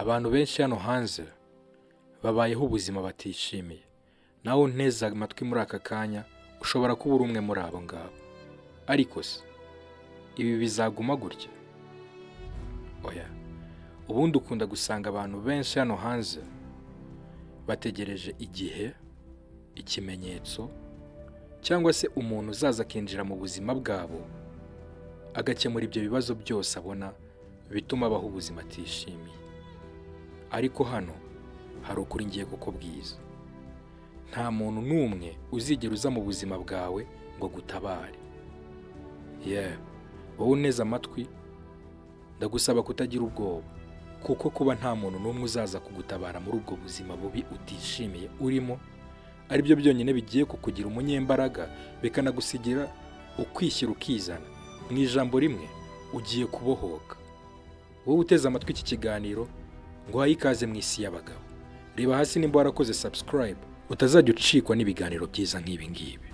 Abantu benshi hano hanze babayeho ubuzima batishimiye. Nawe unteze amatwi muri aka kanya ushobora kuba uri umwe muri abo ngabo. Ariko se ibi bizaguma gutya? Oya. Ubundi ukunda gusanga abantu benshi hano hanze bategereje igihe, ikimenyetso cyangwa se umuntu uzaza akinjira mu buzima bwabo agakemura ibyo bibazo byose abona bituma abaho ubuzima atishimiye. Ariko hano hari ukuri ngiye kukubwiza. Nta muntu n'umwe uzigera uza mu buzima bwawe ngo agutabare. Yeah, wowe unteze amatwi ndagusaba kutagira ubwoba, kuko kuba nta muntu n'umwe uzaza kugutabara muri ubwo buzima bubi utishimiye urimo, aribyo byonyine bigiye kukugira umunyembaraga bikanagusigira ukwishyira ukizana. Mu ijambo rimwe ugiye kubohoka. Wowe uteze amatwi iki kiganiro nguhaye ikaze mu isi y'abagabo. Reba hasi nimba warakoze subscribe utazajya ucikwa n'ibiganiro byiza nk'ibi ngibi.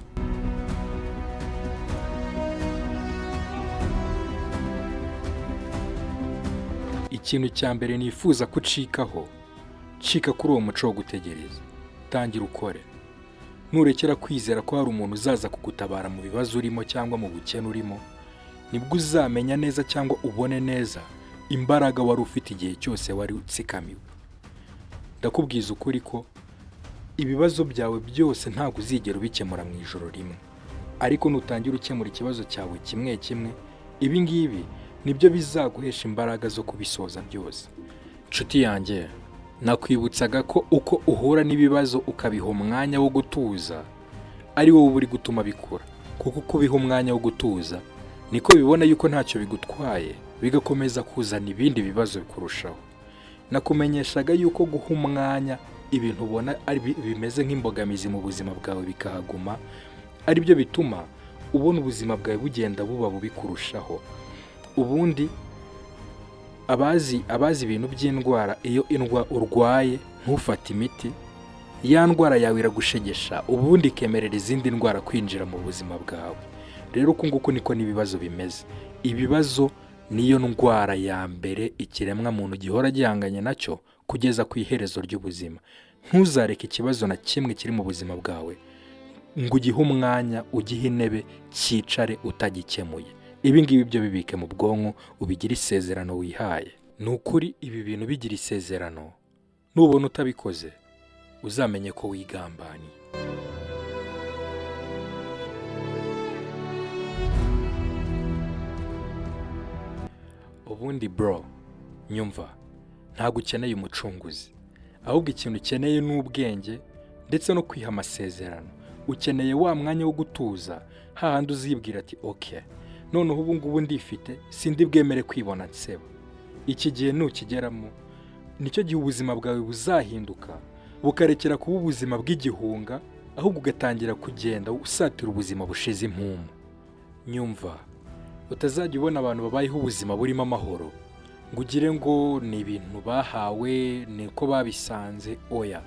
Ikintu cya mbere nifuza ko ucikaho, cika kuri uwo muco wo gutegereza. Tangira ukore. Nurekera kwizera ko hari umuntu uzaza kugutabara mu bibazo urimo cyangwa mu bukene urimo, nibwo uzamenya neza cyangwa ubone neza imbaraga wari ufite igihe cyose wari utsikamiwe. Ndakubwiza ukuri ko ibibazo byawe byose ntabwo uzigera ubikemura mu ijoro rimwe. Ariko nutangira ukemura ikibazo cyawe kimwe kimwe, ibi ngibi nibyo bizaguhesha imbaraga zo kubisoza byose. Nshuti yanjye, nakwibutsaga ko uko uhura n'ibibazo ukabiha umwanya wo gutuza, ari wowe uri gutuma bikura. Kuko uko ubiha umwanya wo gutuza, niko bibona yuko ntacyo bigutwaye, bigakomeza kuzana ibindi bibazo kurushaho. Nakumenyeshaga yuko guha umwanya ibintu ubona ari bimeze nk'imbogamizi mu buzima bwawe bikahaguma, aribyo bituma ubona ubuzima bwawe bugenda buba bubi kurushaho. Ubundi abazi ibintu by'indwara, iyo urwaye ntufate imiti, ya ndwara yawe iragushegesha, ubundi ikemerera izindi ndwara kwinjira mu buzima bwawe. Rero uku nguku niko n'ibibazo bimeze. Ibibazo niyo ndwara ya mbere ikiremwa muntu gihora gihanganye nacyo kugeza ku iherezo ry'ubuzima. Ntuzareke ikibazo na kimwe kiri mu buzima bwawe ngo ugihe umwanya, ugihe intebe, cyicare utagikemuye. Ibi ngibi byo bibike mu bwonko, ubigire isezerano wihaye. Ni ukuri ibi bintu bigira isezerano, nubona utabikoze uzamenye ko wigambaniye. Ubundi bro, nyumva, ntabwo ukeneye umucunguzi, ahubwo ikintu ukeneye ni ubwenge ndetse no kwiha amasezerano. Ukeneye wa mwanya wo gutuza, hahandi uzibwira ati okay, noneho ubu ngubu ndifite, sindi bwemere kwibona nseba. Iki gihe nukigeramo, nicyo gihe ubuzima bwawe buzahinduka, bukarekera kuba ubuzima bw'igihunga, ahubwo ugatangira kugenda usatira ubuzima bushize impumu. Nyumva, utazajya ubona abantu babayeho ubuzima burimo amahoro ngo ugire ngo ni ibintu bahawe, ni uko babisanze. Oya,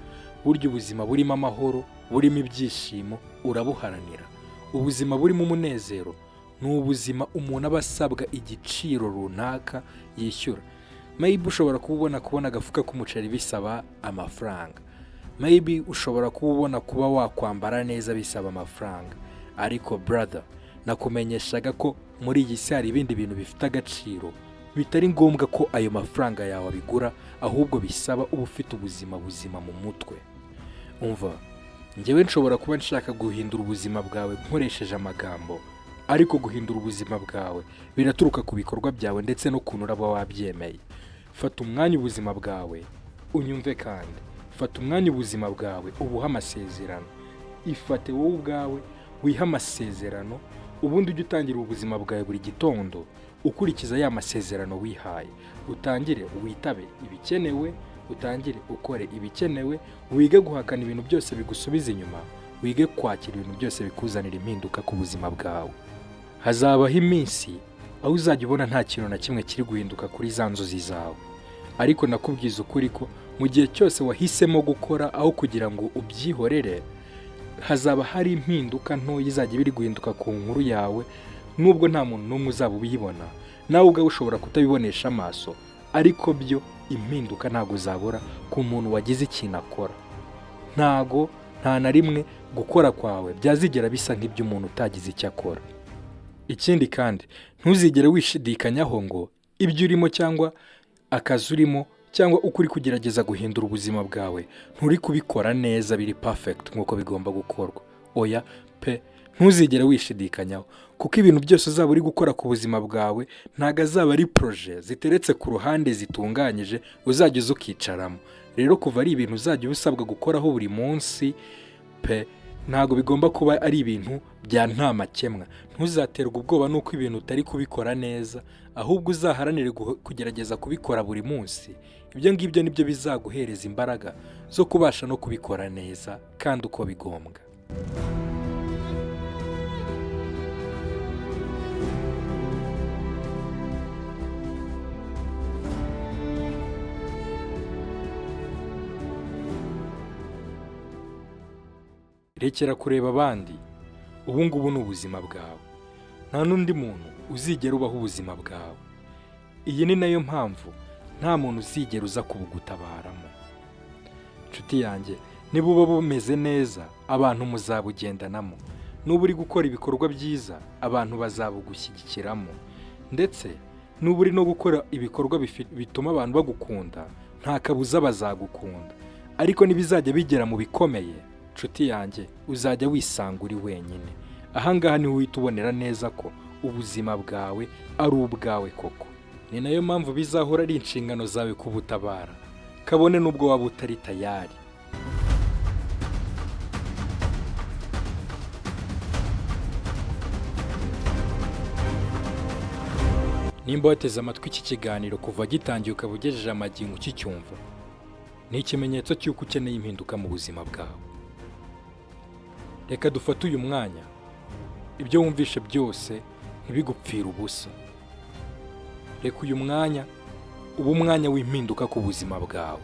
burya ubuzima burimo amahoro, burimo ibyishimo, urabuharanira. Ubuzima burimo umunezero ni ubuzima umuntu aba asabwa igiciro runaka yishyura. Maybe ushobora kuba ubona kubona agafuka k'umuceri bisaba amafaranga. Maybe ushobora kuba ubona kuba wakwambara neza bisaba amafaranga. Ariko brother, nakumenyeshaga ko muri iyi si hari ibindi bintu bifite agaciro bitari ngombwa ko ayo mafaranga yawe abigura, ahubwo bisaba uba ufite ubuzima buzima mu mutwe. Umva, njyewe nshobora kuba nshaka guhindura ubuzima bwawe nkoresheje amagambo, ariko guhindura ubuzima bwawe biraturuka ku bikorwa byawe ndetse n'ukuntu uraba wabyemeye. Fata umwanya ubuzima bwawe unyumve, kandi fata umwanya ubuzima bwawe ubuhe amasezerano. Ifate wowe ubwawe wihe amasezerano, ubundi ujye utangira ubuzima bwawe buri gitondo ukurikiza ya masezerano wihaye. Utangire witabe ibikenewe, utangire ukore ibikenewe, wige guhakana ibintu byose bigusubiza inyuma, wige kwakira ibintu byose bikuzanira impinduka ku buzima bwawe. Hazabaho iminsi aho uzajya ubona nta kintu na kimwe kiri guhinduka kuri za nzozi zawe. Ariko nakubwiza ukuri ko mu gihe cyose wahisemo gukora aho kugira ngo ubyihorere, hazaba hari impinduka ntoya izajya biri guhinduka ku nkuru yawe, nubwo nta muntu n'umwe uzaba ubiyibona. Nawe ubwawe ushobora kutabibonesha amaso, ariko byo Impinduka ntabwo zabura ku muntu wagize ikintu akora. Ntago nta na rimwe gukora kwawe byazigera bisa nk'iby'umuntu utagize icyo akora. Ikindi kandi, ntuzigere wishidikanyaho ngo ibyo urimo cyangwa akazi urimo cyangwa uko uri kugerageza guhindura ubuzima bwawe nturi kubikora neza biri perfect nk'uko bigomba gukorwa. Oya pe, ntuzigere wishidikanyaho, kuko ibintu byose uzaba uri gukora ku buzima bwawe ntabwo azaba ari projet ziteretse ku ruhande zitunganyije uzajya uza ukicaramo. Rero kuva ari ibintu uzajya uba usabwa gukoraho buri munsi pe, ntabwo bigomba kuba ari ibintu bya nta makemwa. Ntuzaterwe ubwoba n'uko ibintu utari kubikora neza, ahubwo uzaharanire kugerageza kubikora buri munsi. Ibyo ngibyo nibyo bizaguhereza imbaraga zo kubasha no kubikora neza kandi uko bigombwa. Rekera kureba abandi, ubu ngubu ni ubuzima bwawe. Nta n'undi muntu uzigera ubaho ubuzima bwawe. Iyi ni nayo mpamvu nta muntu uzigera uza kubugutabaramo. Nshuti yanjye, niba uba bumeze neza abantu muzabugendanamo, nuba uri gukora ibikorwa byiza abantu bazabugushyigikiramo, ndetse nuba uri no gukora ibikorwa bituma abantu bagukunda nta kabuza bazagukunda. Ariko nibizajya bigera mu bikomeye, nshuti yanjye, uzajya wisanga uri wenyine. Ahangaha niho uhita ubonera neza ko ubuzima bwawe ari ubwawe koko. Ni nayo mpamvu bizahora ari inshingano zawe kubutabara, kabone n'ubwo waba utari tayari. Nimba wateze amatwi iki kiganiro kuva gitangiye ukaba ugejeje amagingo ukicyumva, ni ikimenyetso cy'uko ukeneye impinduka mu buzima bwawe. Reka dufate uyu mwanya, ibyo wumvishe byose ntibigupfire ubusa. Reka uyu mwanya ube umwanya w'impinduka ku buzima bwawe.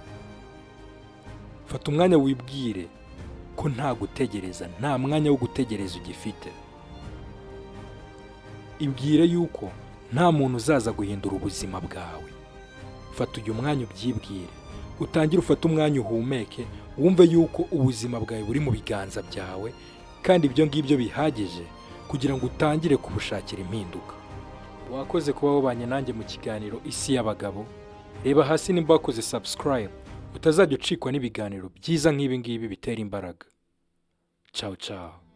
Fata umwanya wibwire ko nta gutegereza, nta mwanya wo gutegereza ugifite. Ibwire yuko nta muntu uzaza guhindura ubuzima bwawe. Fata uyu mwanya ubyibwire, utangire ufate umwanya uhumeke, wumve yuko ubuzima bwawe buri mu biganza byawe, kandi ibyo ngibyo bihagije kugira ngo utangire kubushakira impinduka. Wakoze kuba wabanye nanjye mu kiganiro Isi y'Abagabo. Reba hasi nimba wakoze subscribe, utazajya ucikwa n'ibiganiro byiza nk'ibi ngibi bitera imbaraga. Ciao ciao.